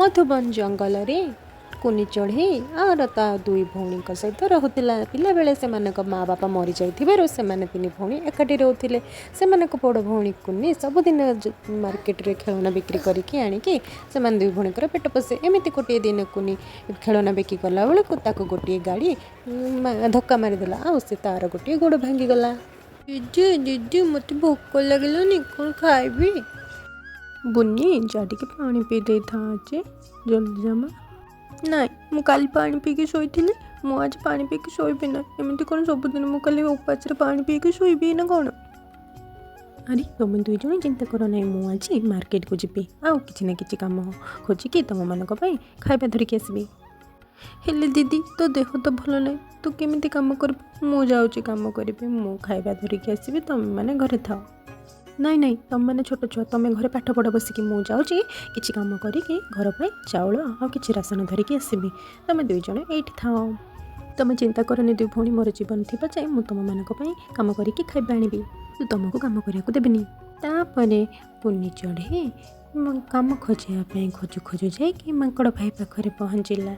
ମଧୁବନ ଜଙ୍ଗଲରେ କୁନି ଚଢ଼େଇ ଆର ତା ଦୁଇ ଭଉଣୀଙ୍କ ସହିତ ରହୁଥିଲା। ପିଲାବେଳେ ସେମାନଙ୍କ ମା ବାପା ମରିଯାଇଥିବାରୁ ସେମାନେ ତିନି ଭଉଣୀ ଏକାଠି ରହୁଥିଲେ। ସେମାନଙ୍କ ବଡ଼ ଭଉଣୀ କୁନି ସବୁଦିନ ମାର୍କେଟରେ ଖେଳନା ବିକ୍ରି କରିକି ଆଣିକି ସେମାନେ ଦୁଇ ଭଉଣୀଙ୍କର ପେଟ ପୋଷେ। ଏମିତି ଗୋଟିଏ ଦିନ କୁନି ଖେଳନା ବିକି ଗଲାବେଳକୁ ତାକୁ ଗୋଟିଏ ଗାଡ଼ି ଧକ୍କା ମାରିଦେଲା ଆଉ ସେ ତା'ର ଗୋଟିଏ ଗୋଡ଼ ଭାଙ୍ଗିଗଲା। ଦିଦି, ଦିଦି, ମୋତେ ଭୋକ ଲାଗିଲାନି, କ'ଣ ଖାଇବି? ବୁନି, ଯା ଟିକେ ପାଣି ପିଇ ଦେଇଥା ଆଜି, ଜଲ୍ଦି ଯା ମା। ନାଇଁ, ମୁଁ କାଲି ପାଣି ପିଇକି ଶୋଇଥିଲି, ମୁଁ ଆଜି ପାଣି ପିଇକି ଶୋଇବି ନା। ଏମିତି କ'ଣ ସବୁଦିନ ମୁଁ କାଲି ଉପାସରେ ପାଣି ପିଇକି ଶୋଇବି ନା କ'ଣ? ଆରେ, ତୁମେ ଦୁଇ ଜଣ ଚିନ୍ତା କର ନାହିଁ, ମୁଁ ଆଜି ମାର୍କେଟକୁ ଯିବି ଆଉ କିଛି ନା କିଛି କାମ ଖୋଜିକି ତୁମମାନଙ୍କ ପାଇଁ ଖାଇବା ଧରିକି ଆସିବି। ହେଲେ ଦିଦି, ତୋ ଦେହ ତ ଭଲ ନାହିଁ, ତୁ କେମିତି କାମ କରିବୁ? ମୁଁ ଯାଉଛି କାମ କରିବି, ମୁଁ ଖାଇବା ଧରିକି ଆସିବି, ତୁମେମାନେ ଘରେ ଥାଅ। ନାଇଁ ନାଇଁ, ତୁମେମାନେ ଛୋଟ ଛୁଆ, ତୁମେ ଘରେ ପାଠ ପଢ଼ ବସିକି। ମୁଁ ଯାଉଛି କିଛି କାମ କରିକି ଘର ପାଇଁ ଚାଉଳ ଆଉ କିଛି ରାସନ ଧରିକି ଆସିବି। ତୁମେ ଦୁଇ ଜଣ ଏଇଠି ଥାଅ। ତୁମେ ଚିନ୍ତା କରନି ଦୁଇ ଭଉଣୀ, ମୋର ଜୀବନ ଥିବା ଯାଏଁ ମୁଁ ତୁମମାନଙ୍କ ପାଇଁ କାମ କରିକି ଖାଇବା ଆଣିବି। ତୁମକୁ କାମ କରିବାକୁ ଦେବିନି। ତାପରେ କୁନି ଚଢ଼େଇ କାମ ଖୋଜିବା ପାଇଁ ଖୋଜୁ ଖୋଜୁ ଯାଇକି ମାଙ୍କଡ଼ ଭାଇ ପାଖରେ ପହଞ୍ଚିଲା।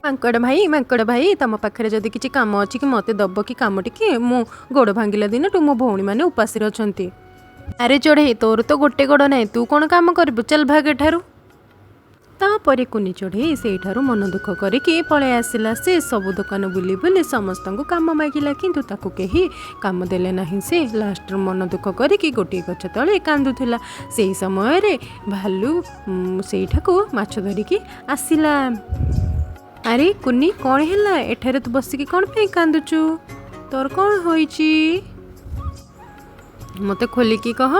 ମାଙ୍କଡ଼ ଭାଇ, ମାଙ୍କଡ଼ ଭାଇ, ତମ ପାଖରେ ଯଦି କିଛି କାମ ଅଛି କି ମୋତେ ଦେବ କି କାମ ଟିକେ? ମୁଁ ଗୋଡ଼ ଭାଙ୍ଗିଲା ଦିନଠୁ ମୋ ଭଉଣୀମାନେ ଉପାସରେ ଅଛନ୍ତି। ଆରେ ଚଢ଼େଇ, ତୋର ତ ଗୋଟେ ଗୋଡ଼ ନାହିଁ, ତୁ କ'ଣ କାମ କରିବୁ? ଚାଲ ଭାଗ ଏଠାରୁ। ତାପରେ କୁନି ଚଢ଼େଇ ସେଇଠାରୁ ମନ ଦୁଃଖ କରିକି ପଳେଇ ଆସିଲା। ସେ ସବୁ ଦୋକାନ ବୁଲି ବୁଲି ସମସ୍ତଙ୍କୁ କାମ ମାଗିଲା, କିନ୍ତୁ ତାକୁ କେହି କାମ ଦେଲେ ନାହିଁ। ସେ ଲାଷ୍ଟରେ ମନ ଦୁଃଖ କରିକି ଗୋଟିଏ ଗଛ ତଳେ କାନ୍ଦୁଥିଲା। ସେଇ ସମୟରେ ଭାଲୁ ସେଇଠାକୁ ମାଛ ଧରିକି ଆସିଲା। ଆରେ କୁନି, କ'ଣ ହେଲା? ଏଠାରେ ତୁ ବସିକି କ'ଣ ପାଇଁ କାନ୍ଦୁଛୁ? ତୋର କ'ଣ ହୋଇଛି, ମୋତେ ଖୋଲିକି କହ।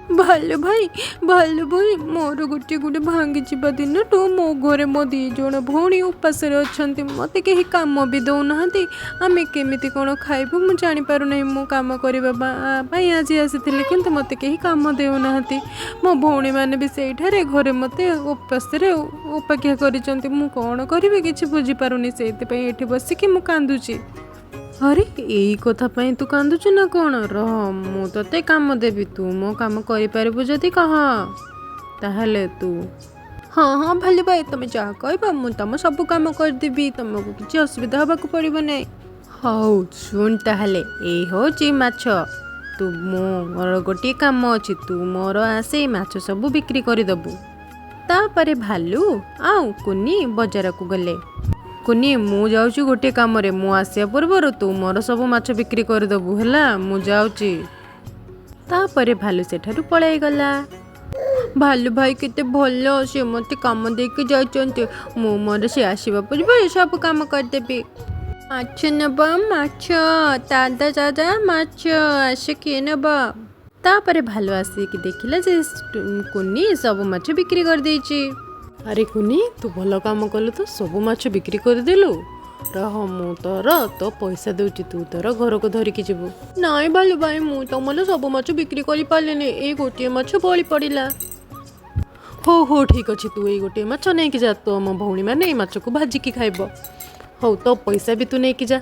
ଭାଲୁ ଭାଇ, ଭାଲୁ ଭାଇ, ମୋର ଗୋଟିଏ ଗୋଡ଼ ଭାଙ୍ଗିଯିବା ଦିନଠୁ ମୋ ଘରେ ମୋ ଦୁଇ ଜଣ ଭଉଣୀ ଉପାସରେ ଅଛନ୍ତି। ମୋତେ କେହି କାମ ବି ଦେଉନାହାନ୍ତି। ଆମେ କେମିତି କ'ଣ ଖାଇବୁ ମୁଁ ଜାଣିପାରୁନାହିଁ। ମୁଁ କାମ କରିବା ପାଇଁ ଆଜି ଆସିଥିଲି, କିନ୍ତୁ ମୋତେ କେହି କାମ ଦେଉନାହାନ୍ତି। ମୋ ଭଉଣୀମାନେ ବି ସେଇଠାରେ ଘରେ ମୋତେ ଉପାସରେ ଅପେକ୍ଷା କରିଛନ୍ତି। ମୁଁ କ'ଣ କରିବି କିଛି ବୁଝିପାରୁନି, ସେଇଥିପାଇଁ ଏଠି ବସିକି ମୁଁ କାନ୍ଦୁଛି। ଆରେ, ଏଇ କଥା ପାଇଁ ତୁ କାନ୍ଦୁଛୁ ନା କ'ଣ? ରହ, ମୁଁ ତୋତେ କାମ ଦେବି। ତୁ ମୋ କାମ କରିପାରିବୁ ଯଦି କହ ତାହେଲେ ତୁ। ହଁ ହଁ ଭାଲୁ ଭାଇ, ତୁମେ ଯାହା କହିବ ମୁଁ ତୁମ ସବୁ କାମ କରିଦେବି, ତୁମକୁ କିଛି ଅସୁବିଧା ହେବାକୁ ପଡ଼ିବ ନାହିଁ। ହଉ ଶୁଣ ତାହେଲେ, ଏଇ ହେଉଛି ମାଛ। ତୁ ମୋର ଗୋଟିଏ କାମ ଅଛି, ତୁ ମୋର ଆସେ ମାଛ ସବୁ ବିକ୍ରି କରିଦେବୁ। ତାପରେ ଭାଲୁ ଆଉ କୁନି ବଜାରକୁ ଗଲେ। କୁନି, ମୁଁ ଯାଉଛି ଗୋଟିଏ କାମରେ, ମୁଁ ଆସିବା ପୂର୍ବରୁ ତୁ ମୋର ସବୁ ମାଛ ବିକ୍ରି କରିଦେବୁ, ହେଲା? ମୁଁ ଯାଉଛି। ତାପରେ ଭାଲୁ ସେଠାରୁ ପଳାଇଗଲା। ଭାଲୁ ଭାଇ କେତେ ଭଲ, ସେ ମୋତେ କାମ ଦେଇକି ଯାଇଛନ୍ତି। ମୁଁ ମୋର ସେ ଆସିବା ପୂର୍ବରୁ ସବୁ କାମ କରିଦେବି। ମାଛ ନେବ ମାଛ, ତାଜା ତାଜା ମାଛ, ଆସ କିଏ ନେବ? ତାପରେ ଭାଲୁ ଆସିକି ଦେଖିଲା ଯେ କୁନି ସବୁ ମାଛ ବିକ୍ରି କରିଦେଇଛି। ଆରେ କୁନି, ତୁ ଭଲ କାମ କଲୁ, ତ ସବୁ ମାଛ ବିକ୍ରି କରିଦେଲୁ। ରହ, ମୁଁ ତୋର ତୋ ପଇସା ଦେଉଛି, ତୁ ତୋର ଘରକୁ ଧରିକି ଯିବୁ। ନାଇଁ ଭାଲୁ ଭାଇ, ମୁଁ ତମର ସବୁ ମାଛ ବିକ୍ରି କରିପାରିଲିନି, ଏଇ ଗୋଟିଏ ମାଛ ବଳି ପଡ଼ିଲା। ହଉ ହଉ, ଠିକ୍ ଅଛି, ତୁ ଏଇ ଗୋଟିଏ ମାଛ ନେଇକି ଯା, ତୋ ମୋ ଭଉଣୀମାନେ ଏଇ ମାଛକୁ ଭାଜିକି ଖାଇବ। ହଉ, ତୋ ପଇସା ବି ତୁ ନେଇକି ଯା।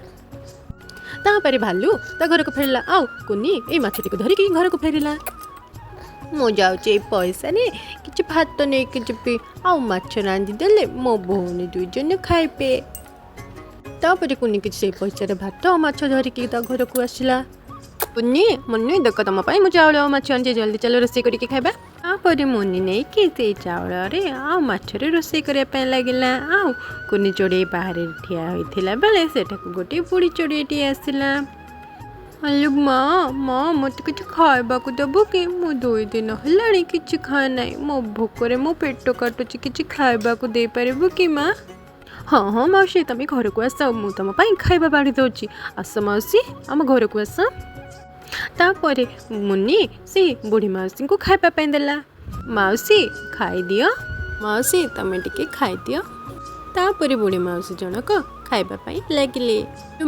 ତାପରେ ଭାଲୁ ତା ଘରକୁ ଫେରିଲା ଆଉ କୁନି ଏଇ ମାଛଟିକୁ ଧରିକି ଘରକୁ ଫେରିଲା। ମୁଁ ଯାଉଛି ଏଇ ପଇସାରେ କିଛି ଭାତ ନେଇକି ଯିବି ଆଉ ମାଛ ରାନ୍ଧିଦେଲେ ମୋ ଭଉଣୀ ଦୁଇଜଣ ଖାଇବେ। ତାପରେ କୁନି କିଛି ସେଇ ପଇସାରେ ଭାତ ଆଉ ମାଛ ଧରିକି ତା ଘରକୁ ଆସିଲା। କୁନି, ମୁନି, ଦେଖ ତମ ପାଇଁ ମୁଁ ଚାଉଳ ଆଉ ମାଛ ଆଣିଛି, ଜଲ୍ଦି ଚାଲ ରୋଷେଇ କରିକି ଖାଇବା। ତାପରେ ମୁନି ନେଇକି ସେଇ ଚାଉଳରେ ଆଉ ମାଛରେ ରୋଷେଇ କରିବା ପାଇଁ ଲାଗିଲା। ଆଉ କୁନି ଚଢ଼େଇ ବାହାରେ ଠିଆ ହୋଇଥିଲା ବେଳେ ସେଠାକୁ ଗୋଟିଏ ବୁଢ଼ୀ ଚଢ଼େଇଟିଏ ଆସିଲା। ଆଲୋ ମା, ମା, ମୋତେ କିଛି ଖାଇବାକୁ ଦେବୁ କି? ମୁଁ 2 ଦିନ ହେଲାଣି କିଛି ଖାଏ ନାହିଁ, ମୋ ଭୋକରେ ମୋ ପେଟ କାଟୁଛି, କିଛି ଖାଇବାକୁ ଦେଇପାରିବୁ କି ମା? ହଁ ହଁ ମାଉସୀ, ତମେ ଘରକୁ ଆସ, ମୁଁ ତମ ପାଇଁ ଖାଇବା ବାଢ଼ି ଦେଉଛି। ଆସ ମାଉସୀ, ଆମ ଘରକୁ ଆସ। ତାପରେ ମୁନି ସେ ବୁଢ଼ୀ ମାଉସୀଙ୍କୁ ଖାଇବା ପାଇଁ ଦେଲା। ମାଉସୀ ଖାଇଦିଅ, ମାଉସୀ ତମେ ଟିକେ ଖାଇଦିଅ। ତାପରେ ବୁଢ଼ୀ ମାଉସୀ ଜଣକ ଖାଇବା ପାଇଁ ଲାଗିଲେ।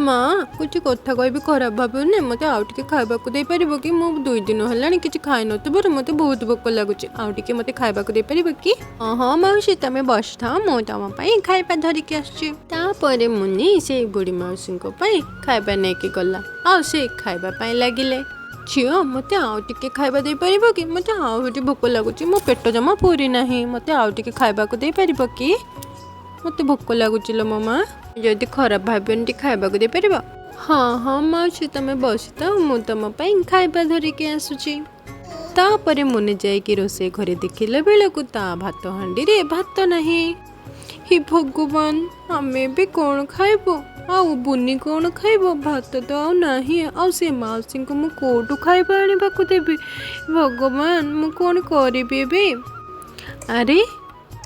ମା, କିଛି କଥା କହିବି, ଖରାପ ଭାବିବନି, ମୋତେ ଆଉ ଟିକେ ଖାଇବାକୁ ଦେଇପାରିବ କି? ମୁଁ 2 ଦିନ ହେଲାଣି କିଛି ଖାଇନଥିବାରୁ ମୋତେ ବହୁତ ଭୋକ ଲାଗୁଛି, ଆଉ ଟିକେ ମୋତେ ଖାଇବାକୁ ଦେଇପାରିବ କି? ହଁ ହଁ ମାଉସୀ, ତମେ ବସିଥାଅ, ମୁଁ ତମ ପାଇଁ ଖାଇବା ଧରିକି ଆସୁଛି। ତାପରେ ମୁନି ସେଇ ବୁଢ଼ୀ ମାଉସୀଙ୍କ ପାଇଁ ଖାଇବା ନେଇକି ଗଲା ଆଉ ସେ ଖାଇବା ପାଇଁ ଲାଗିଲେ। ଝିଅ, ମୋତେ ଆଉ ଟିକେ ଖାଇବା ଦେଇପାରିବ କି? ମୋତେ ଆହୁରି ଭୋକ ଲାଗୁଛି, ମୋ ପେଟ ଜମା ପୁରି ନାହିଁ। ମୋତେ ଆଉ ଟିକେ ଖାଇବାକୁ ଦେଇପାରିବ କି? ମୋତେ ଭୋକ ଲାଗୁଛି ଲୋ ମୋ ମା। ଯଦି ଖରାପ ଭାବିବନି, ଟିକେ ଖାଇବାକୁ ଦେଇପାରିବ? ହଁ ହଁ ମାଉସୀ, ତମେ ବସିଥାଅ, ମୁଁ ତମ ପାଇଁ ଖାଇବା ଧରିକି ଆସୁଛି। ତାପରେ ମୁନି ଯାଇକି ରୋଷେଇ ଘରେ ଦେଖିଲା ବେଳକୁ ତା ଭାତ ହାଣ୍ଡିରେ ଭାତ ନାହିଁ। ହେ ଭଗବାନ, ଆମେ ଏବେ କ'ଣ ଖାଇବୁ? ଆଉ ବୁନି କ'ଣ ଖାଇବ? ଭାତ ତ ଆଉ ନାହିଁ, ଆଉ ସେ ମାଉସୀଙ୍କୁ ମୁଁ କେଉଁଠୁ ଖାଇବା ଆଣିବାକୁ ଦେବି? ଭଗବାନ, ମୁଁ କ'ଣ କରିବି ଏବେ? ଆରେ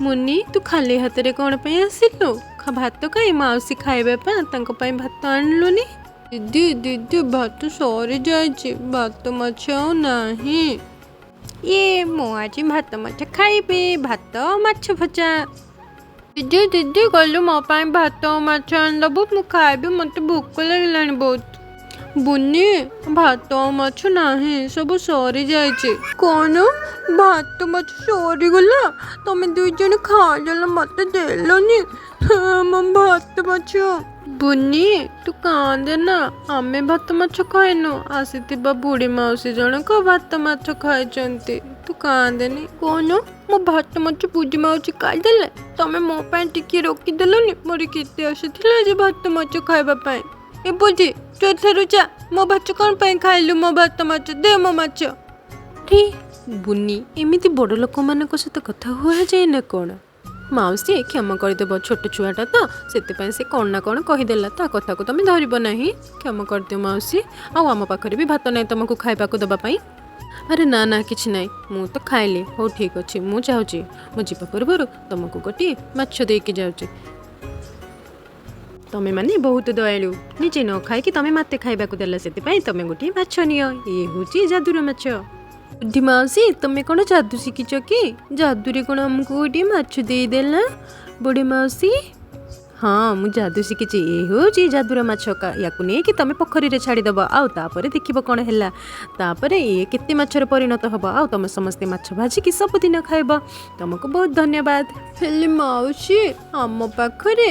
ମୁନି, ତୁ ଖାଲି ହାତରେ କ'ଣ ପାଇଁ ଆସିଲୁ? ଭାତ କାଇଁ? ମାଉସୀ ଖାଇବା ପାଇଁ, ତାଙ୍କ ପାଇଁ ଭାତ ଆଣିଲୁନି? ଦିଦି ଦିଦି, ଭାତ ସରିଯାଇଛି, ଭାତ ମାଛ ଆଉ ନାହିଁ। ଇଏ, ମୁଁ ଆଜି ଭାତ ମାଛ ଖାଇବି, ଭାତ ମାଛ ଭଜା। ଦିଦି ଦିଦି, ଗଲୁ ମୋ ପାଇଁ ଭାତ ଆଉ ମାଛ ଆଣିଦେବୁ, ମୁଁ ଖାଇବି, ମୋତେ ଭୋକ ଲାଗିଲାଣି ବହୁତ। ବୁନି, ଭାତ ଆଉ ମାଛ ନାହିଁ, ସବୁ ସରିଯାଇଛି। କ'ଣ? ଭାତ ମାଛ ସରିଗଲା? ତମେ ଦୁଇ ଜଣ ଖାଇଦେଲ, ମୋତେ ଦେଲନି। ହଁ, ମୋ ଭାତ ମାଛ। ବୁନି, ତୁ କାନ୍ଦେ ନା, ଆମେ ଭାତ ମାଛ ଖାଇନୁ, ଆସିଥିବା ବୁଢ଼ୀ ମାଉସୀ ଜଣକ ଭାତ ମାଛ ଖାଇଛନ୍ତି। ତୁ କାନ୍ଦେନି। କ'ଣ? ମୋ ଭାତ ମାଛ ବୁଢ଼ୀ ମାଉସୀ ଖାଇଦେଲେ? ତମେ ମୋ ପାଇଁ ଟିକେ ରଖିଦେଲନି? ମୋର କେତେ ଆଶା ଥିଲା ଯେ ଭାତ ମାଛ ଖାଇବା ପାଇଁ। ଏ ବୁଝି, ତୁ ଏଠାରୁ ଯା। ମୋ ଭାତ କ'ଣ ପାଇଁ ଖାଇଲୁ? ମୋ ଭାତ ମାଛ ଦେ, ମୋ ମାଛ। ଠି ବୁନି, ଏମିତି ବଡ଼ ଲୋକମାନଙ୍କ ସହିତ କଥା କୁହାଯାଏ ନା କ'ଣ? ମାଉସୀ, କ୍ଷମା କରିଦେବ, ଛୋଟ ଛୁଆଟା ତ, ସେଥିପାଇଁ ସେ କ'ଣ ନା କ'ଣ କହିଦେଲା। ତା କଥାକୁ ତମେ ଧରିବ ନାହିଁ। କ୍ଷମା କରିଦିଅ ମାଉସୀ। ଆଉ ଆମ ପାଖରେ ବି ଭାତ ନାହିଁ ତମକୁ ଖାଇବାକୁ ଦେବା ପାଇଁ। ଆରେ ନା ନା, କିଛି ନାହିଁ, ମୁଁ ତ ଖାଇଲି। ହଉ ଠିକ୍ ଅଛି, ମୁଁ ଯାଉଛି। ମୁଁ ଯିବା ପୂର୍ବରୁ ତମକୁ ଗୋଟିଏ ମାଛ ଦେଇକି ଯାଉଛି। ତମେମାନେ ବହୁତ ଦୟାଳୁ, ନିଜେ ନ ଖାଇକି ତମେ ମୋତେ ଖାଇବାକୁ ଦେଲ, ସେଥିପାଇଁ ତମେ ଗୋଟିଏ ମାଛ ନିଅ। ଇଏ ହେଉଛି ଯାଦୁର ମାଛ। ବୁଢ଼ୀ ମାଉସୀ, ତମେ କ'ଣ ଯାଦୁ ଶିଖିଛ କି? ଯାଦୁରେ କ'ଣ ଆମକୁ ଗୋଟିଏ ମାଛ ଦେଇଦେଲା ବୁଢ଼ୀ ମାଉସୀ? ହଁ, ମୁଁ ଯାଦୁ ଶିଖିଛି। ଏ ହେଉଛି ଯାଦୁର ମାଛ। ୟାକୁ ନେଇକି ତମେ ପୋଖରୀରେ ଛାଡ଼ିଦେବ, ଆଉ ତାପରେ ଦେଖିବ କ'ଣ ହେଲା। ତାପରେ ଇଏ କେତେ ମାଛରେ ପରିଣତ ହେବ, ଆଉ ତମେ ସମସ୍ତେ ମାଛ ଭାଜିକି ସବୁଦିନ ଖାଇବ। ତମକୁ ବହୁତ ଧନ୍ୟବାଦ। ହେଲେ ମାଉସୀ, ଆମ ପାଖରେ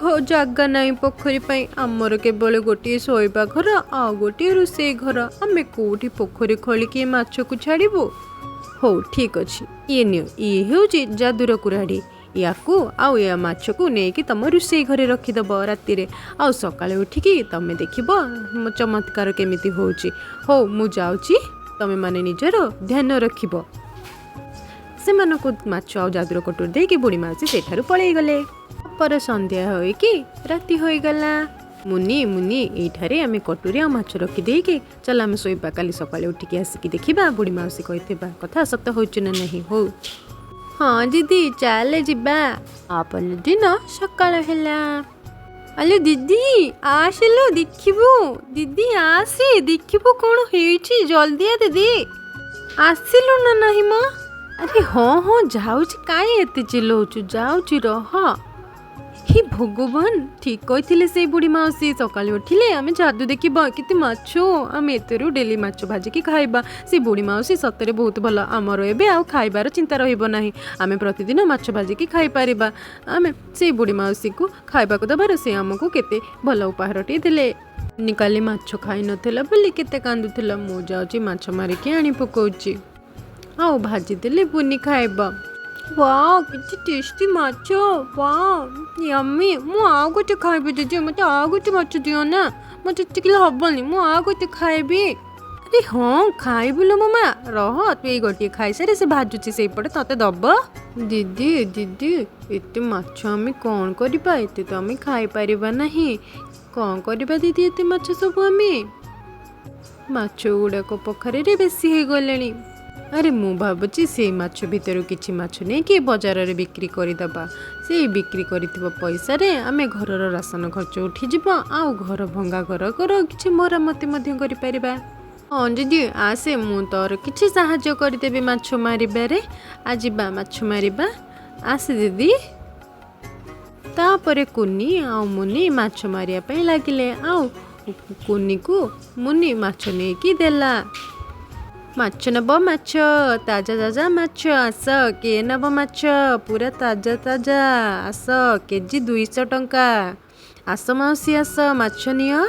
ଜାଗା ନାହିଁ ପୋଖରୀ ପାଇଁ। ଆମର କେବଳ ଗୋଟିଏ ଶୋଇବା ଘର ଆଉ ଗୋଟିଏ ରୋଷେଇ ଘର। ଆମେ କେଉଁଠି ପୋଖରୀ ଖୋଳିକି ଏ ମାଛକୁ ଛାଡ଼ିବୁ? ହଉ ଠିକ୍ ଅଛି, ଇଏ ନିଅ, ଇଏ ହେଉଛି ଯାଦୁର କୁରାଢ଼ୀ। ୟାକୁ ଆଉ ଏ ମାଛକୁ ନେଇକି ତମ ରୋଷେଇ ଘରେ ରଖିଦେବ ରାତିରେ, ଆଉ ସକାଳେ ଉଠିକି ତମେ ଦେଖିବ ମୋ ଚମତ୍କାର କେମିତି ହେଉଛି। ହଉ, ମୁଁ ଯାଉଛି, ତମେମାନେ ନିଜର ଧ୍ୟାନ ରଖିବ। ସେମାନଙ୍କୁ ମାଛ ଆଉ ଯାଦୁର କଟୁରୀ ଦେଇକି ବୁଢ଼ୀ ମାଉସୀ ସେଠାରୁ ପଳେଇଗଲେ। ପରେ ସନ୍ଧ୍ୟା ହୋଇକି ରାତି ହୋଇଗଲା। ମୁନି ମୁନି, ଏଇଠାରେ ଆମେ କଟୁରୀ ଆଉ ମାଛ ରଖିଦେଇକି ଚାଲ ଆମେ ଶୋଇବା। କାଲି ସକାଳେ ଉଠିକି ଆସିକି ଦେଖିବା ବୁଢ଼ୀ ମାଉସୀ କହିଥିବା କଥା ସତ ହେଉଛି ନା ନାହିଁ। ହଉ। ହଁ ଦିଦି, ଚାଲେ ଯିବା। ଦିନ ସକାଳ ହେଲା। ଆଲୋ ଦିଦି, ଆସିଲୁ ଦେଖିବୁ। ଦିଦି ଆସେ, ଦେଖିବୁ କ'ଣ ହେଇଛି, ଜଲ୍ଦି ଆ ଦିଦି। ଆସିଲୁ ନା ନାହିଁ ମ? ଆରେ ହଁ ହଁ, ଯାଉଛି, କାହିଁ ଏତେ ଚିଲଉଛୁ? ଯାଉଛି, ରହ। ହେ ଭଗବାନ, ଠିକ୍ କହିଥିଲେ ସେଇ ବୁଢ଼ୀ ମାଉସୀ। ସକାଳୁ ଉଠିଲେ ଆମେ ଯାଦୁ ଦେଖିବା, କେତେ ମାଛ। ଆମେ ଏଥିରୁ ଡେଲି ମାଛ ଭାଜିକି ଖାଇବା। ସେ ବୁଢ଼ୀ ମାଉସୀ ସତରେ ବହୁତ ଭଲ। ଆମର ଏବେ ଆଉ ଖାଇବାର ଚିନ୍ତା ରହିବ ନାହିଁ। ଆମେ ପ୍ରତିଦିନ ମାଛ ଭାଜିକି ଖାଇପାରିବା। ଆମେ ସେଇ ବୁଢ଼ୀ ମାଉସୀକୁ ଖାଇବାକୁ ଦେବାରୁ ସେ ଆମକୁ କେତେ ଭଲ ଉପହାରଟିଏ ଦେଲେ। କାଲି ମାଛ ଖାଇନଥିଲା ବୋଲି କେତେ କାନ୍ଦୁଥିଲା। ମୁଁ ଯାଉଛି ମାଛ ମାରିକି ଆଣି ପକଉଛି, ଆଉ ଭାଜିଦେଲେ ବୁନି ଖାଇବ। ୱାଓ, କେତେ ଟେଷ୍ଟି ମାଛ! Wow, yummy! ମୁଁ ଆଉ ଗୋଟେ ଖାଇବି ଦିଦି, ମୋତେ ଆଉ ଗୋଟେ ମାଛ ଦିଅ ନା। ମୋତେ ଏତିକିରେ ହବନି, ମୁଁ ଆଉ ଗୋଟେ ଖାଇବି। ଆରେ ହଁ, ଖାଇବୁ ଲୋ ମୋ ମା, ରହ, ତୁ ଏଇ ଗୋଟିଏ ଖାଇସାରେ, ସେ ଭାଜୁଛି ସେଇପଟେ, ତତେ ଦବ। ଦିଦି ଦିଦି, ଏତେ ମାଛ ଆମେ କ'ଣ କରିବା? ଏତେ ତ ଆମେ ଖାଇପାରିବା ନାହିଁ। କ'ଣ କରିବା ଦିଦି, ଏତେ ମାଛ ସବୁ ଆମେ? ମାଛ ଗୁଡ଼ାକ ପୋଖରୀରେ ବେଶୀ ହେଇଗଲେଣି। ଆରେ ମୁଁ ଭାବୁଛି ସେଇ ମାଛ ଭିତରୁ କିଛି ମାଛ ନେଇକି ବଜାରରେ ବିକ୍ରି କରିଦେବା। ସେଇ ବିକ୍ରି କରିଥିବା ପଇସାରେ ଆମେ ଘରର ରାସନ ଖର୍ଚ୍ଚ ଉଠିଯିବ, ଆଉ ଘର ଭଙ୍ଗା ଘରର କିଛି ମରାମତି ମଧ୍ୟ କରିପାରିବା। ହଁ ଦିଦି, ଆସେ, ମୁଁ ତୋର କିଛି ସାହାଯ୍ୟ କରିଦେବି ମାଛ ମାରିବାରେ। ଯିବା ମାଛ ମାରିବା, ଆସେ ଦିଦି। ତାପରେ କୁନି ଆଉ ମୁନି ମାଛ ମାରିବା ପାଇଁ ଲାଗିଲେ, ଆଉ କୁନିକୁ ମୁନି ମାଛ ନେଇକି ଦେଲା। ମାଛ ନେବ? ମାଛ ତାଜା ତାଜା ମାଛ, ଆସ, କିଏ ନେବ ମାଛ? ପୁରା ତାଜା ତାଜା, ଆସ, କେଜି 200 ଟଙ୍କା। ଆସ ମାଉସୀ, ଆସ, ମାଛ ନିଅ।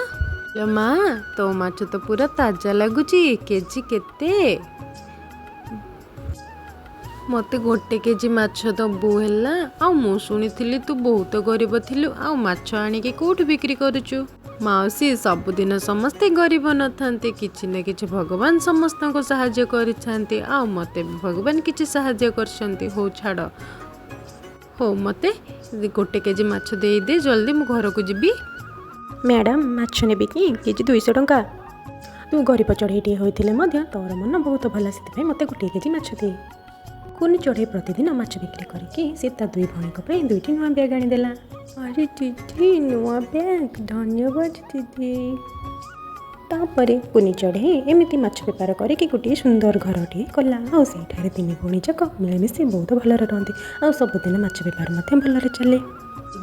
ଲୋ ମା, ତୋ ମାଛ ତ ପୁରା ତାଜା ଲାଗୁଛି। କେଜି କେତେ? ମୋତେ 1 କେଜି ମାଛ ଦବୁ ହେଲା। ଆଉ ମୁଁ ଶୁଣିଥିଲି ତୁ ବହୁତ ଗରିବ ଥିଲୁ, ଆଉ ମାଛ ଆଣିକି କେଉଁଠି ବିକ୍ରି କରୁଛୁ? ମାଉସୀ, ସବୁଦିନ ସମସ୍ତେ ଗରିବ ନଥାନ୍ତି। କିଛି ନା କିଛି ଭଗବାନ ସମସ୍ତଙ୍କୁ ସାହାଯ୍ୟ କରିଥାନ୍ତି, ଆଉ ମୋତେ ବି ଭଗବାନ କିଛି ସାହାଯ୍ୟ କରିଛନ୍ତି। ହଉ ଛାଡ଼, ହଉ ମୋତେ 1 କେଜି ମାଛ ଦେଇଦେ ଜଲ୍ଦି, ମୁଁ ଘରକୁ ଯିବି। ମ୍ୟାଡ଼ାମ୍, ମାଛ ନେବେ କି? କେଜି 200 ଟଙ୍କା। ତୁ ଗରିବ ଚଢ଼େଇଟିଏ ହୋଇଥିଲେ ମଧ୍ୟ ତୋର ମନ ବହୁତ ଭଲ, ସେଥିପାଇଁ ମୋତେ 1 କେଜି ମାଛ ଦେ। କୁନି ଚଢ଼େଇ ପ୍ରତିଦିନ ମାଛ ବିକ୍ରି କରିକି ସେ ତା ଦୁଇ ଭଉଣୀଙ୍କ ପାଇଁ ଦୁଇଟି ନୂଆ ବ୍ୟାଗ୍ ଆଣିଦେଲା। ଆରେ ଦିଦି, ନୂଆ ବ୍ୟାଗ୍! ଧନ୍ୟବାଦ ଦିଦି। ତାପରେ କୁନି ଚଢ଼େଇ ଏମିତି ମାଛ ବେପାର କରିକି ଗୋଟିଏ ସୁନ୍ଦର ଘରଟିଏ କଲା, ଆଉ ସେଇଠାରେ ତିନି ଭଉଣୀ ଯାକ ମିଳିମିଶି ବହୁତ ଭଲରେ ରହନ୍ତି, ଆଉ ସବୁଦିନ ମାଛ ବେପାର ମଧ୍ୟ ଭଲରେ ଚାଲେ।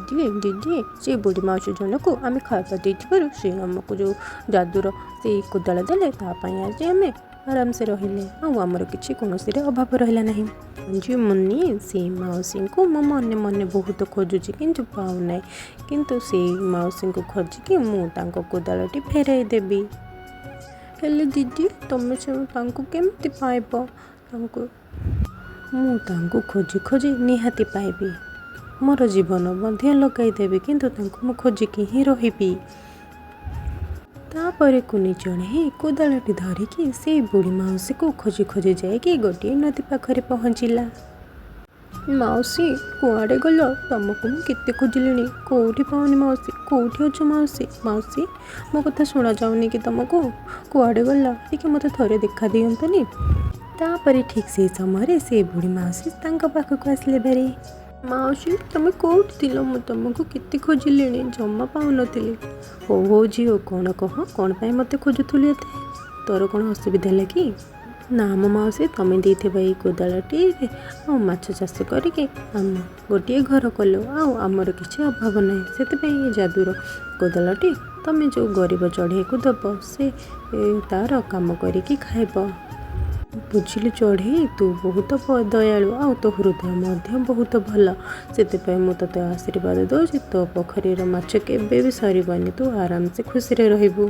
ଦିଦି, ଦିଦି, ସେ ବୁଢ଼ୀ ମାଉସୀ ଜଣକୁ ଆମେ ଖାଇବା ଦେଇଥିବାରୁ ସେ ଆମକୁ ଯେଉଁ ଯାଦୁର ସେଇ କୋଦାଳ ଦେଲେ, ତା ପାଇଁ ଆଜି ଆମେ ଆରାମସେ ରହିଲେ, ଆଉ ଆମର କିଛି କୌଣସିରେ ଅଭାବ ରହିଲା ନାହିଁ। ଝିଅ ମୁନି, ସେଇ ମାଉସୀଙ୍କୁ ମୁଁ ମନେ ମନେ ବହୁତ ଖୋଜୁଛି କିନ୍ତୁ ପାଉନାହିଁ, କିନ୍ତୁ ସେଇ ମାଉସୀଙ୍କୁ ଖୋଜିକି ମୁଁ ତାଙ୍କ କୋଦାଳଟି ଫେରାଇ ଦେବି। ହେଲେ ଦିଦି, ତମେ ସେ ତାଙ୍କୁ କେମିତି ପାଇବ ତାଙ୍କୁ? ମୁଁ ତାଙ୍କୁ ଖୋଜି ଖୋଜି ନିହାତି ପାଇବି। ମୋର ଜୀବନ ମଧ୍ୟ ଲଗାଇଦେବି, କିନ୍ତୁ ତାଙ୍କୁ ମୁଁ ଖୋଜିକି ହିଁ ରହିବି। ତାପରେ କୁନି ଚଢ଼େଇ କୋଦାଳଟି ଧରିକି ସେଇ ବୁଢ଼ୀ ମାଉସୀକୁ ଖୋଜି ଖୋଜି ଯାଇକି ଗୋଟିଏ ନଦୀ ପାଖରେ ପହଞ୍ଚିଲା। ମାଉସୀ, କୁଆଡ଼େ ଗଲ? ତମକୁ ମୁଁ କେତେ ଖୋଜିଲିଣି, କେଉଁଠି ପାଉନି। ମାଉସୀ, କେଉଁଠି ଅଛ ମାଉସୀ? ମାଉସୀ, ମୋ କଥା ଶୁଣାଯାଉନି କି ତମକୁ? କୁଆଡ଼େ ଗଲ? ଟିକେ ମୋତେ ଥରେ ଦେଖା ଦିଅନ୍ତନି। ତାପରେ ଠିକ୍ ସେଇ ସମୟରେ ସେ ବୁଢ଼ୀ ମାଉସୀ ତାଙ୍କ ପାଖକୁ ଆସିଲେ ଭାରି। ମାଉସୀ, ତମେ କେଉଁଠି ଥିଲ? ମୁଁ ତମକୁ କେତେ ଖୋଜିଲିଣି, ଜମା ପାଉନଥିଲି। ହଉ ହଉ ଝିଅ, କ'ଣ କହ, କ'ଣ ପାଇଁ ମୋତେ ଖୋଜୁଥିଲୁ ଏତେ? ତୋର କ'ଣ ଅସୁବିଧା ହେଲା କି? ନା ମୋ ମାଉସୀ, ତମେ ଦେଇଥିବା ଏଇ କୋଦାଳଟିରେ ଆଉ ମାଛ ଚାଷ କରିକି ଆମ ଗୋଟିଏ ଘର କଲୁ, ଆଉ ଆମର କିଛି ଅଭାବ ନାହିଁ। ସେଥିପାଇଁ ଏ ଯାଦୁର କୋଦାଳଟି ତମେ ଯେଉଁ ଗରିବ ଚଢ଼େଇକୁ ଦେବ, ସେ ତାର କାମ କରିକି ଖାଇବ। ବୁଝିଲୁ ଚଢ଼େଇ, ତୁ ବହୁତ ଦୟାଳୁ ଆଉ ତୋ ହୃଦୟ ମଧ୍ୟ ବହୁତ ଭଲ। ସେଥିପାଇଁ ମୁଁ ତୋତେ ଆଶୀର୍ବାଦ ଦେଉଛି, ତୋ ପୋଖରୀର ମାଛ କେବେ ବି ସରିବନି, ତୁ ଆରାମସେ ଖୁସିରେ ରହିବୁ।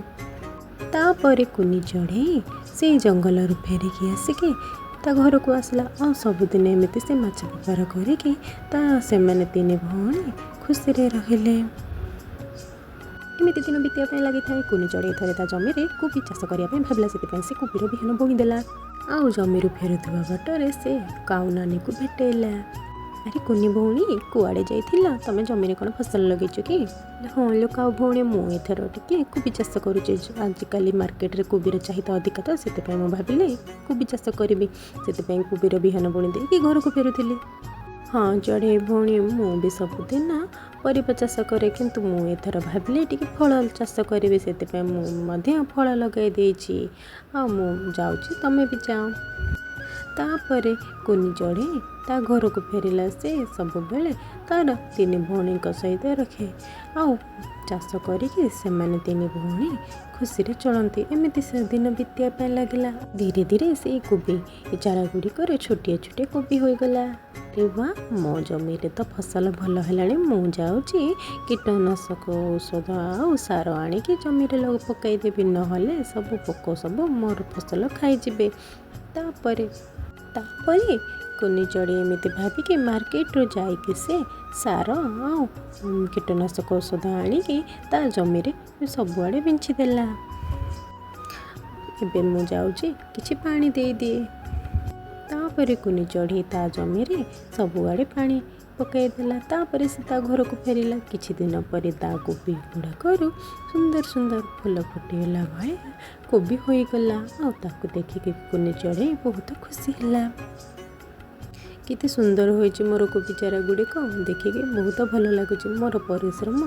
ତାପରେ କୁନି ଚଢ଼େଇ ସେଇ ଜଙ୍ଗଲରୁ ଫେରିକି ଆସିକି ତା ଘରକୁ ଆସିଲା, ଆଉ ସବୁଦିନ ଏମିତି ସେ ମାଛ ବେପାର କରିକି ତା ସେମାନେ ତିନି ଭଉଣୀ ଖୁସିରେ ରହିଲେ। ଏମିତି ଦିନ ବିତିବା ପାଇଁ ଲାଗିଥାଏ। କୁନି ଚଢ଼େଇ ଥରେ ତା ଜମିରେ କୋବି ଚାଷ କରିବା ପାଇଁ ଭାବିଲା। ସେଥିପାଇଁ ସେ କୋବିର ବିହନ ବୁଣିଦେଲା, ଆଉ ଜମିରୁ ଫେରୁଥିବା ବାଟରେ ସେ କାଉ ନାନୀକୁ ଭେଟେଇଲା। ଆରେ କୁନି ଭଉଣୀ, କୁଆଡ଼େ ଯାଇଥିଲ? ତମେ ଜମିରେ କ'ଣ ଫସଲ ଲଗେଇଛ କି? ହଁ ଲୋ କାଉ ଭଉଣୀ, ମୁଁ ଏଥର ଟିକେ କୋବି ଚାଷ କରୁଛି। ଆଜିକାଲି ମାର୍କେଟରେ କୋବିର ଚାହିଦା ଅଧିକା ତ, ସେଥିପାଇଁ ମୁଁ ଭାବିଲି କୋବି ଚାଷ କରିବି। ସେଥିପାଇଁ କୋବିର ବିହନ ବୁଣି ଦେଇକି ଘରକୁ ଫେରୁଥିଲି। ହଁ ଚଢ଼େଇ ଭଉଣୀ, ମୁଁ ବି ସବୁଦିନ ପରିବା ଚାଷ କରେ, କିନ୍ତୁ ମୁଁ ଏଥର ଭାବିଲି ଟିକେ ଫଳ ଚାଷ କରିବି। ସେଥିପାଇଁ ମୁଁ ମଧ୍ୟ ଫଳ ଲଗାଇ ଦେଇଛି, ଆଉ ମୁଁ ଯାଉଛି, ତମେ ବି ଯାଅ। ତାପରେ କୁନି ଚଢ଼େଇ ତା ଘରକୁ ଫେରିଲା। ସେ ସବୁବେଳେ ତାର ତିନି ଭଉଣୀଙ୍କ ସହିତ ରଖେ, ଆଉ ଚାଷ କରିକି ସେମାନେ ତିନି ଭଉଣୀ ଖୁସିରେ ଚଳନ୍ତି। ଏମିତି ସେ ଦିନ ବିତିବା ପାଇଁ ଲାଗିଲା। ଧୀରେ ଧୀରେ ସେଇ କୋବି ଚାରା ଗୁଡ଼ିକରେ ଛୋଟିଆ ଛୋଟିଆ କୋବି ହୋଇଗଲା। ଆରେ ବା, ମୋ ଜମିରେ ତ ଫସଲ ଭଲ ହେଲାଣି। ମୁଁ ଯାଉଛି କୀଟନାଶକ ଔଷଧ ଆଉ ସାର ଆଣିକି ଜମିରେ ପକାଇଦେବି, ନହେଲେ ସବୁ ପୋକ ସବୁ ମୋର ଫସଲ ଖାଇଯିବେ। ତାପରେ କୁନି ଚଢ଼େଇ ଏମିତି ଭାବିକି ମାର୍କେଟରୁ ଯାଇକି ସେ ସାର ଆଉ କୀଟନାଶକ ଔଷଧ ଆଣିକି ତା ଜମିରେ ସବୁଆଡ଼େ ବିଞ୍ଚିଦେଲା। ଏବେ ମୁଁ ଯାଉଛି କିଛି ପାଣି ଦେଇଦିଏ। ତାପରେ କୁନି ଚଢ଼େଇ ତା ଜମିରେ ସବୁଆଡ଼େ ପାଣି ପକାଇଦେଲା। ତାପରେ ସେ ତା ଘରକୁ ଫେରିଲା। କିଛି ଦିନ ପରେ ତା କୋବି ଗୁଡ଼ାକରୁ ସୁନ୍ଦର ସୁନ୍ଦର ଫୁଲ ଫୁଟିଗଲା ଭଳିଆ କୋବି ହୋଇଗଲା, ଆଉ ତାକୁ ଦେଖିକି କୁନି ଚଢ଼େଇ ବହୁତ ଖୁସି ହେଲା। କେତେ ସୁନ୍ଦର ହୋଇଛି ମୋର କୋବି ଚାରା ଗୁଡ଼ିକ, ଦେଖିକି ବହୁତ ଭଲ ଲାଗୁଛି। ମୋର ପରିଶ୍ରମ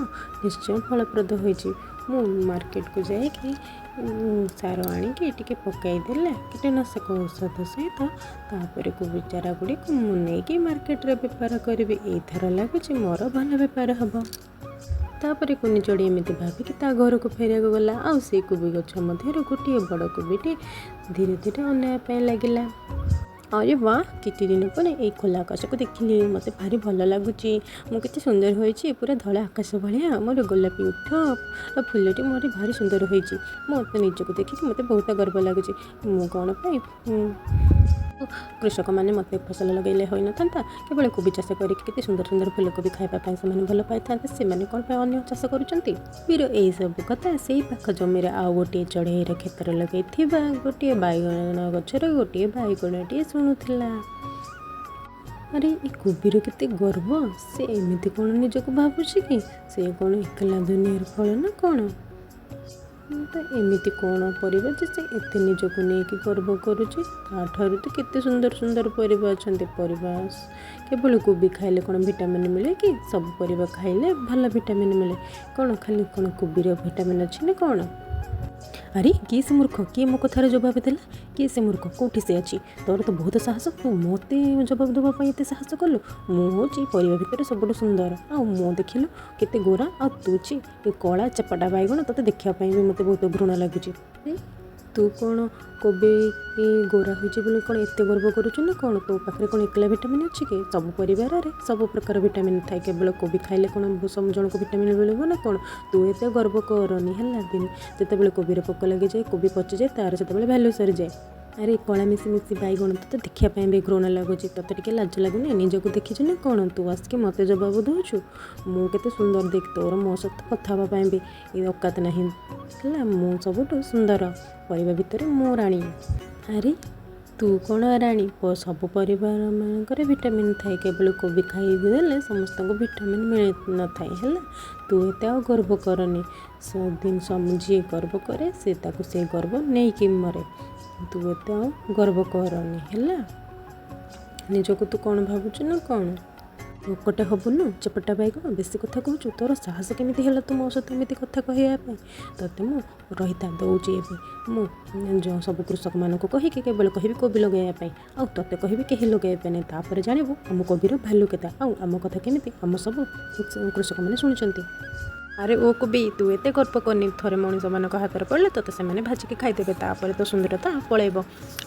ନିଶ୍ଚୟ ଫଳପ୍ରଦ ହୋଇଛି। ମୁଁ ମାର୍କେଟକୁ ଯାଇକି ସାର ଆଣିକି ଟିକେ ପକାଇଦେଲେ କୀଟନାଶକ ଔଷଧ ସହିତ, ତାପରେ କୋବି ଚାରା ଗୁଡ଼ିକୁ ମୁଁ ନେଇକି ମାର୍କେଟରେ ବେପାର କରିବି। ଏଇଥର ଲାଗୁଛି ମୋର ଭଲ ବେପାର ହେବ। ତାପରେ କୁନି ଚଢ଼େଇ ଏମିତି ଭାବିକି ତା ଘରକୁ ଫେରିବାକୁ ଗଲା, ଆଉ ସେଇ କୋବି ଗଛ ମଧ୍ୟରୁ ଗୋଟିଏ ବଡ଼ କୋବିଟି ଧୀରେ ଧୀରେ ଅନାଇବା ପାଇଁ ଲାଗିଲା। ଆରେ ବା, କେତେ ଦିନ ପରେ ଏଇ ଖୋଲା ଆକାଶକୁ ଦେଖିଲି, ମୋତେ ଭାରି ଭଲ ଲାଗୁଛି। ମୁଁ କେତେ ସୁନ୍ଦର ହୋଇଛି, ପୁରା ଧଳା ଆକାଶ ଭଳିଆ। ମୋର ଗୋଲାପୀ ଓଠ ଆଉ ଫୁଲଟି ମୋର ଭାରି ସୁନ୍ଦର ହୋଇଛି। ମୋତେ ନିଜକୁ ଦେଖିକି ମୋତେ ବହୁତ ଗର୍ବ ଲାଗୁଛି। ମୁଁ କ'ଣ ପାଇଁ କୃଷକମାନେ ମୋତେ ଫସଲ ଲଗାଇଲେ ହୋଇନଥାନ୍ତା? କେବଳ କୋବି ଚାଷ କରିକି କେତେ ସୁନ୍ଦର ସୁନ୍ଦର ଫୁଲକୋବି ଖାଇବା ପାଇଁ ସେମାନେ ଭଲ ପାଇଥାନ୍ତେ। ସେମାନେ କ'ଣ ପାଇଁ ଅନ୍ୟ ଚାଷ କରୁଛନ୍ତି? ବୀର ଏଇସବୁ କଥା ସେଇ ପାଖ ଜମିରେ ଆଉ ଗୋଟିଏ ଚଢ଼େଇର କ୍ଷେତରେ ଲଗାଇଥିବା ଗୋଟିଏ ବାଇଗଣ ଗଛର ଗୋଟିଏ ବାଇଗଣଟିଏ ଶୁଣୁଥିଲା। ଆରେ, ଏ କୋବିର କେତେ ଗର୍ବ! ସେ ଏମିତି କ'ଣ ନିଜକୁ ଭାବୁଛି କି ସେ କ'ଣ ଏକଲା ଦୁନିଆର ଫଳ ନା କ'ଣ? ତ ଏମିତି କ'ଣ ପରିବା ଯେ ସେ ଏତେ ନିଜକୁ ନେଇକି ଗର୍ବ କରୁଛି? ତାଠାରୁ ତ କେତେ ସୁନ୍ଦର ସୁନ୍ଦର ପରିବା ଅଛନ୍ତି। ପରିବା କେବଳ କୋବି ଖାଇଲେ କ'ଣ ଭିଟାମିନ୍ ମିଳେ କି? ସବୁ ପରିବା ଖାଇଲେ ଭଲ ଭିଟାମିନ୍ ମିଳେ। କ'ଣ ଖାଲି କ'ଣ କୋବିର ଭିଟାମିନ୍ ଅଛି ନା କ'ଣ? ଆରେ, କିଏ ସେ ମୂର୍ଖ? କିଏ ମୋ କଥାର ଜବାବ ଦେଲା? କିଏ ସେ ମୂର୍ଖ? କେଉଁଠି ସେ ଅଛି? ତୋର ତ ବହୁତ ସାହସ, ତୁ ମୋତେ ଜବାବ ଦେବା ପାଇଁ ଏତେ ସାହସ କଲୁ। ମୁଁ ହେଉଛି ପରିବା ଭିତରେ ସବୁଠୁ ସୁନ୍ଦର, ଆଉ ମୁଁ ଦେଖିଲୁ କେତେ ଗୋରା, ଆଉ ତୁ ଛି, ଏ କଳା ଚେପଟା ବାଇଗଣ, ତୋତେ ଦେଖିବା ପାଇଁ ବି ମୋତେ ବହୁତ ଘୃଣା ଲାଗୁଛି। ତୁ କ'ଣ କୋବି ଗୋରା ହୋଇଛି ବୋଲି କ'ଣ ଏତେ ଗର୍ବ କରୁଛୁ ନା କ'ଣ? ତୋ ପାଖରେ କ'ଣ ଏକଲା ଭିଟାମିନ୍ ଅଛି କି? ସବୁ ପରିବାରରେ ସବୁ ପ୍ରକାର ଭିଟାମିନ୍ ଥାଏ। କେବଳ କୋବି ଖାଇଲେ କ'ଣ ସବୁ ଜଣକୁ ଭିଟାମିନ୍ ମିଳିବ ନା କ'ଣ? ତୁ ଏତେ ଗର୍ବ କରନି, ହେଲା। ଦିନ ଯେତେବେଳେ କୋବିରେ ପୋକ ଲାଗିଯାଏ, କୋବି ପଚିଯାଏ, ତା'ର ସେତେବେଳେ ଭ୍ୟାଲ୍ୟୁ ସରିଯାଏ। ଆରେ କଳା ମିଶି ମିଶି ବାଇଗଣ, ତୋତେ ଦେଖିବା ପାଇଁ ବି ଘୃଣା ଲାଗୁଛି। ତୋତେ ଟିକେ ଲାଜ ଲାଗୁନି? ନିଜକୁ ଦେଖିଛୁ ନା କ'ଣ? ତୁ ଆସିକି ମୋତେ ଜବାବ ଦେଉଛୁ? ମୁଁ କେତେ ସୁନ୍ଦର ଦେଖ। ତୋର ମୋ ସହିତ କଥା ହେବା ପାଇଁ ବି ଔକାତ ନାହିଁ, ହେଲା। ମୁଁ ସବୁଠୁ ସୁନ୍ଦର, ପରିବା ଭିତରେ ମୁଁ ରାଣୀ। ଆରେ, ତୁ କ'ଣ ରାଣୀ? ସବୁ ପରିବାରମାନଙ୍କରେ ଭିଟାମିନ୍ ଥାଏ। କେବଳ କୋବି ଖାଇଦେଲେ ସମସ୍ତଙ୍କୁ ଭିଟାମିନ୍ ମିଳିନଥାଏ, ହେଲା। ତୁ ଏତେ ଆଉ ଗର୍ବ କରନି। ଯିଏ ଗର୍ବ କରେ, ସେ ତାକୁ ସେ ଗର୍ବ ନେଇକି ମରେ। ତୁ ଏତେ ଆଉ ଗର୍ବ କରନି, ହେଲା। ନିଜକୁ ତୁ କ'ଣ ଭାବୁଛୁ ନା କ'ଣ? ଲୋକଟେ ହବୁନୁ, ଚେପଟା ବାଇଗଣ, ବେଶୀ କଥା କହୁଛୁ। ତୋର ସାହସ କେମିତି ହେଲା ତୁ ମୋ ସହିତ ଏମିତି କଥା କହିବା ପାଇଁ? ତୋତେ ମୁଁ ରହିଥା ଦେଉଛି ଏବେ। ମୁଁ ଯେଉଁ ସବୁ କୃଷକମାନଙ୍କୁ କହିକି କେବଳ କହିବି କୋବି ଲଗାଇବା ପାଇଁ, ଆଉ ତୋତେ କହିବି କେହି ଲଗାଇବା ପାଇଁ ନାହିଁ। ତାପରେ ଜାଣିବୁ ଆମ କୋବିର ଭ୍ୟାଲୁ କେତେ, ଆଉ ଆମ କଥା କେମିତି ଆମ ସବୁ କୃଷକମାନେ ଶୁଣୁଛନ୍ତି। ଆରେ ଓ କୋବି, ତୁ ଏତେ ଗର୍ବ କରନି। ଥରେ ମଣିଷମାନଙ୍କ ହାତରେ ପଡ଼ିଲେ ତୋତେ ସେମାନେ ଭାଜିକି ଖାଇଦେବେ, ତାପରେ ତୋ ସୁନ୍ଦରତା ପଳେଇବ,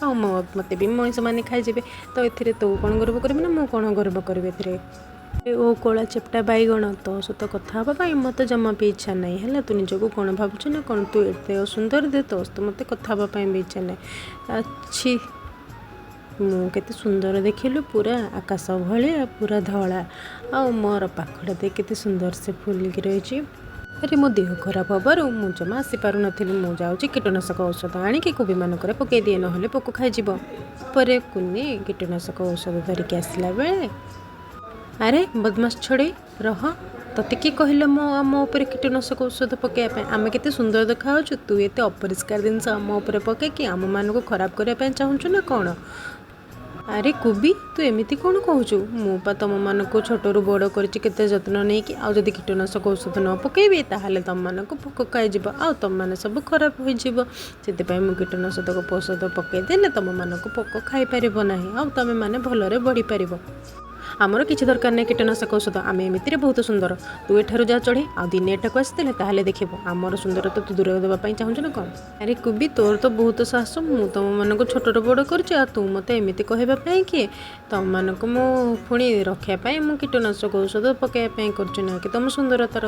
ଆଉ ମୋତେ ବି ମଣିଷମାନେ ଖାଇଯିବେ। ତ ଏଥିରେ ତୁ କ'ଣ ଗର୍ବ କରିବୁ ନା ମୁଁ କ'ଣ ଗର୍ବ କରିବି ଏଥିରେ? ଓ କଳା ଚେପଟା ବାଇଗଣ, ତୋ ସହିତ କଥା ହେବା ପାଇଁ ମୋତେ ଜମା ବି ଇଚ୍ଛା ନାହିଁ, ହେଲା। ତୁ ନିଜକୁ କ'ଣ ଭାବୁଛୁ ନା କ'ଣ? ତୁ ଏତେ ଅସୁନ୍ଦର ଦେ, ତୋ ସହିତ ମୋତେ କଥା ହେବା ପାଇଁ ବି ଇଚ୍ଛା ନାହିଁ। ଛି, ମୁଁ କେତେ ସୁନ୍ଦର ଦେଖିଲୁ, ପୁରା ଆକାଶ ଭଳିଆ, ପୁରା ଧଳା, ଆଉ ମୋର ପାଖଟା ଦେଖ କେତେ ସୁନ୍ଦର ସେ ଫୁଲିକି ରହିଛି। ଆରେ, ମୋ ଦେହ ଖରାପ ହେବାରୁ ମୁଁ ଜମା ଆସିପାରୁନଥିଲି। ମୁଁ ଯାଉଛି କୀଟନାଶକ ଔଷଧ ଆଣିକି କୋବିମାନଙ୍କରେ ପକାଇ ଦିଏ, ନହେଲେ ପୋକ ଖାଇଯିବ। ପରେ କୁନି କୀଟନାଶକ ଔଷଧ ଧରିକି ଆସିଲା ବେଳେ, ଆରେ ବଦମାସ ଛଡ଼େଇ, ରହ। ତତେ କିଏ କହିଲା ମୋ ଆମ ଉପରେ କୀଟନାଶକ ଔଷଧ ପକାଇବା ପାଇଁ? ଆମେ କେତେ ସୁନ୍ଦର ଦେଖାଯାଉଛୁ, ତୁ ଏତେ ଅପରିଷ୍କାର ଜିନିଷ ଆମ ଉପରେ ପକାଇକି ଆମମାନଙ୍କୁ ଖରାପ କରିବା ପାଇଁ ଚାହୁଁଛୁ ନା କ'ଣ? ଆରେ କୋବି, ତୁ ଏମିତି କ'ଣ କହୁଛୁ? ମୁଁ ପା ତମମାନଙ୍କୁ ଛୋଟରୁ ବଡ଼ କରିଛି କେତେ ଯତ୍ନ ନେଇକି, ଆଉ ଯଦି କୀଟନାଶକ ଔଷଧ ନ ପକାଇବି ତାହେଲେ ତମମାନଙ୍କୁ ପୋକ ଖାଇଯିବ, ଆଉ ତମମାନେ ସବୁ ଖରାପ ହୋଇଯିବ। ସେଥିପାଇଁ ମୁଁ କୀଟନାଶକ ଔଷଧ ପକାଇଦେଲେ ତମମାନଙ୍କୁ ପୋକ ଖାଇପାରିବ ନାହିଁ, ଆଉ ତମେମାନେ ଭଲରେ ବଢ଼ିପାରିବ। ଆମର କିଛି ଦରକାର ନାହିଁ କୀଟନାଶକ ଔଷଧ, ଆମେ ଏମିତିରେ ବହୁତ ସୁନ୍ଦର। ତୁ ଏଠାରୁ ଯା ଚଢ଼େ, ଆଉ ଦିନେ ଏଠାକୁ ଆସିଥିଲେ ତାହେଲେ ଦେଖିବ ଆମର ସୁନ୍ଦରତା। ତୁ ଦୂର ଦେବା ପାଇଁ ଚାହୁଁଛୁ ନା କ'ଣ? ଆରେ କୁବି, ତୋର ତ ବହୁତ ସାହସ। ମୁଁ ତମମାନଙ୍କୁ ଛୋଟରୁ ବଡ଼ କରିଛି, ଆଉ ତୁ ମୋତେ ଏମିତି କହିବା ପାଇଁ କିଏ? ତମମାନଙ୍କୁ ମୁଁ ପୁଣି ରଖିବା ପାଇଁ ମୁଁ କୀଟନାଶକ ଔଷଧ ପକାଇବା ପାଇଁ କରୁଛି ନା କି ତମ ସୁନ୍ଦରତାର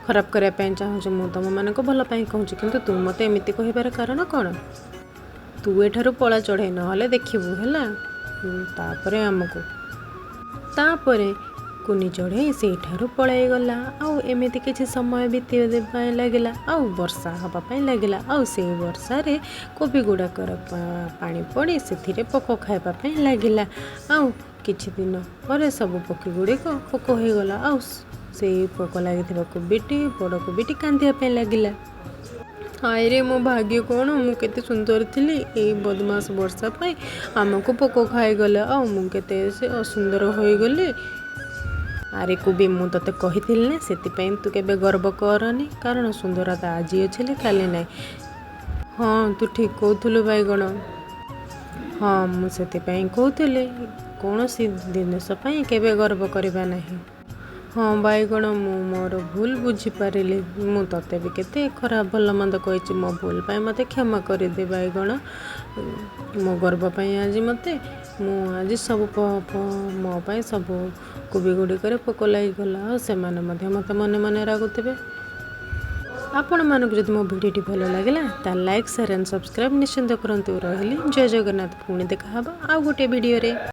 ଖରାପ କରିବା ପାଇଁ ଚାହୁଁଛି? ମୁଁ ତମମାନଙ୍କ ଭଲ ପାଇଁ କହୁଛି, କିନ୍ତୁ ତୁ ମୋତେ ଏମିତି କହିବାର କାରଣ କ'ଣ? ତୁ ଏଠାରୁ ପଳା ଚଢ଼େଇ, ନହେଲେ ଦେଖିବୁ, ହେଲା। ତାପରେ ଆମକୁ ତାପରେ କୁନି ଚଢ଼େଇ ସେଇଠାରୁ ପଳାଇଗଲା। ଆଉ ଏମିତି କିଛି ସମୟ ବିତିବା ପାଇଁ ଲାଗିଲା, ଆଉ ବର୍ଷା ହେବା ପାଇଁ ଲାଗିଲା, ଆଉ ସେଇ ବର୍ଷାରେ କୋବି ଗୁଡ଼ାକର ପାଣି ପଡ଼ି ସେଥିରେ ପୋକ ଖାଇବା ପାଇଁ ଲାଗିଲା। ଆଉ କିଛି ଦିନ ପରେ ସବୁ ପକ୍ଷୀ ଗୁଡ଼ିକ ପୋକ ହୋଇଗଲା, ଆଉ ସେଇ ପୋକ ଲାଗିଥିବା କୋବିଟି, ବଡ଼ କୋବିଟି କାନ୍ଦିବା ପାଇଁ ଲାଗିଲା। ହାୟରେ ମୋ ଭାଗ୍ୟ କ'ଣ! ମୁଁ କେତେ ସୁନ୍ଦର ଥିଲି, ଏଇ ବଦମାସ ବର୍ଷା ପାଇଁ ଆମକୁ ପୋକ ଖାଇଗଲା, ଆଉ ମୁଁ କେତେ ସେ ଅସୁନ୍ଦର ହୋଇଗଲି। ଆରେ କୁବି, ମୁଁ ତୋତେ କହିଥିଲି ନା, ସେଥିପାଇଁ ତୁ କେବେ ଗର୍ବ କରନି, କାରଣ ସୁନ୍ଦରତା ଆଜି ଅଛି ହେଲେ କାଲି ନାହିଁ। ହଁ, ତୁ ଠିକ୍ କହୁଥିଲୁ ବାଇଗଣ। ହଁ, ମୁଁ ସେଥିପାଇଁ କହୁଥିଲି କୌଣସି ଜିନିଷ ପାଇଁ କେବେ ଗର୍ବ କରିବା ନାହିଁ। ହଁ ବାଇଗଣ, ମୁଁ ମୋର ଭୁଲ ବୁଝିପାରିଲି। ମୁଁ ତୋତେ ବି କେତେ ଖରାପ ଭଲ ମନ୍ଦ କହିଛି। ମୋ ଭୁଲ ପାଇଁ ମୋତେ କ୍ଷମା କରିଦେ ବାଇଗଣ। ମୋ ଗର୍ବ ପାଇଁ ଆଜି ମୋତେ ମୁଁ ଆଜି ସବୁ ମୋ ପାଇଁ ସବୁ କୋବି ଗୁଡ଼ିକରେ ପୋକ ଲାଗିଗଲା, ଆଉ ସେମାନେ ମଧ୍ୟ ମୋତେ ମନେ ମନେ ରାଗୁଥିବେ। ଆପଣମାନଙ୍କୁ ଯଦି ମୋ ଭିଡ଼ିଓଟି ଭଲ ଲାଗିଲା, ତାହେଲେ ଲାଇକ୍, ସେୟାର ଆଣ୍ଡ ସବସ୍କ୍ରାଇବ୍ ନିଶ୍ଚିନ୍ତ କରନ୍ତୁ। ରହିଲି, ଜୟ ଜଗନ୍ନାଥ। ପୁଣି ଦେଖା ହେବ ଆଉ ଗୋଟିଏ ଭିଡ଼ିଓରେ।